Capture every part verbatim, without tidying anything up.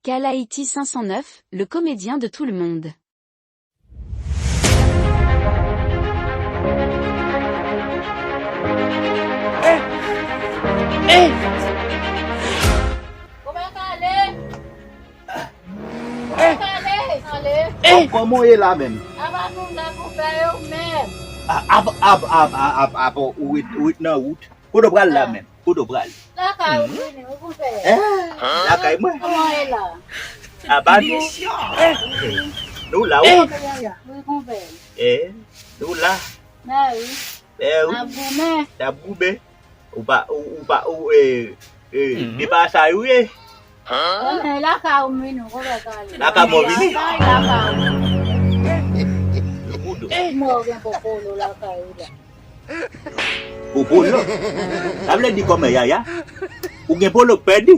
Kalaiti cinq cent neuf, le comédien de tout le monde. Kòman w ye la menm? Apa nou la konpè yo menm? Apa ou ret nan wout? Kote w pral la menm? Kote w pral? Lakay ou vini wi konpè. Lakay mwen? Kòman w ye la? Apa nou? Nou la wi. Wi konpè. Nou la. Mè wi. Mè wi. N ap goumen. N ap goumen. Ou pa, ou, ou pa, ou, e, e, e pa sa yo ye. Lakay ou m vini wi konpè Kale. Lakay mwen w vini? Lakay ou. Mwen w gen popolo lakay ou la. Popolo? Sa vle di kòman Yaya? Ou gen polo k pèdi?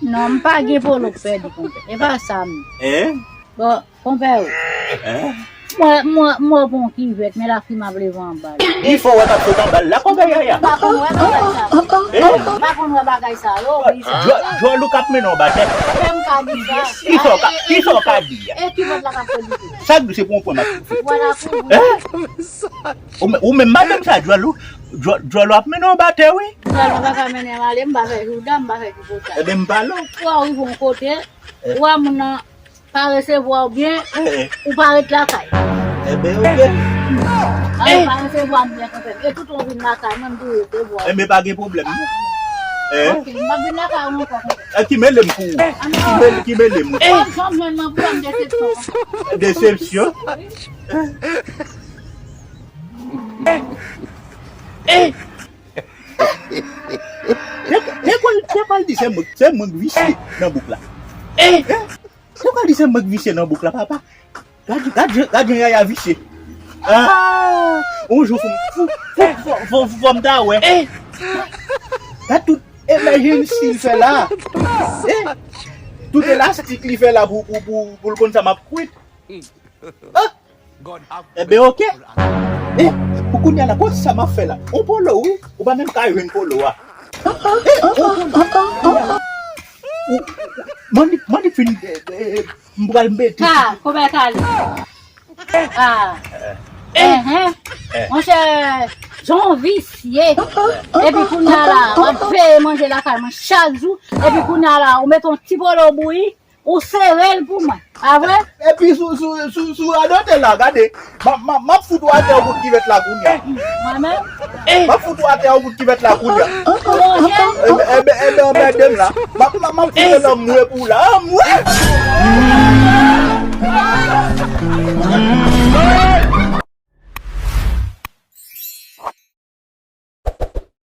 Non, m pa gen polo k pèdi konpè. E pa sa m. Bon, konpè o. Mwen, mwen, mwen pran kivèt, men lafi m ap leve anba l. Li fè w wè k ap sot anba l la, konpè Yaya. M pa konn wè bagay sa yo. M pa konn wè bagay sa yo. Djòl ou k ap mennen w batè. Kisa w ka di a? E kivèt la k ap fè li. Sa k di se pou yon pwen m ap soufri. Ou menm madanm sa, djòl ou, djòl ou ap mennen w batè wi. Djòl ou pa ka mennen m ale, m pa fè jouda, m pa fè tripotay. Ebyen m pale w. Ou rive yon kote, ou wè moun nan pa resevwa w byen, ou pa ret lakay. Ebyen oke. Ou pa resevwa m byen konpè. E tout ou vin lakay mwen, m tou resevwa w. Ebyen pa gen pwoblèm non. Oke, m p ap vin lakay ou ankò konpè. Ki mele m pou ou? Ki mele m? Ou p ap janm jwenn mwen pou fè m desepsyon. Desepsyon? Te kwè l di se mwen k visye nan bouk la. Te kwè l di se mwen k visye nan bouk la papa. Gad jan Yaya visye. Yon jou fò m ta wè. Gad tout emèjensi l fè la. Tout elastik li fè la pou l konn sa m ap kwit. Ebyen oke. Pou kounye a la, gad sa m ap fè la. Yon polo wi. Ou pa menm ka jwenn polo a. Mwen li fin, m pral mete. Ka, konbyen ka li? Ah. Enhen. Monchè, jan w visye. Epi kounye a la, w ap veye manje lakay mwen chak jou. Epi kounye a la, ou mete yon ti polo bouyi, ou sere l pou mwen. Pa vre? Epi sou, sou, sou, sou radote la, gade. M ap, m ap, m ap fout ou atè yon kout kivèt la kounye a. Mwen menm? M ap fout ou atè yon kout kivèt la kounye a. Ebyen, ebyen, anmède m la. M ap, m ap, m ap fout anmwe pou ou la. Anmwe!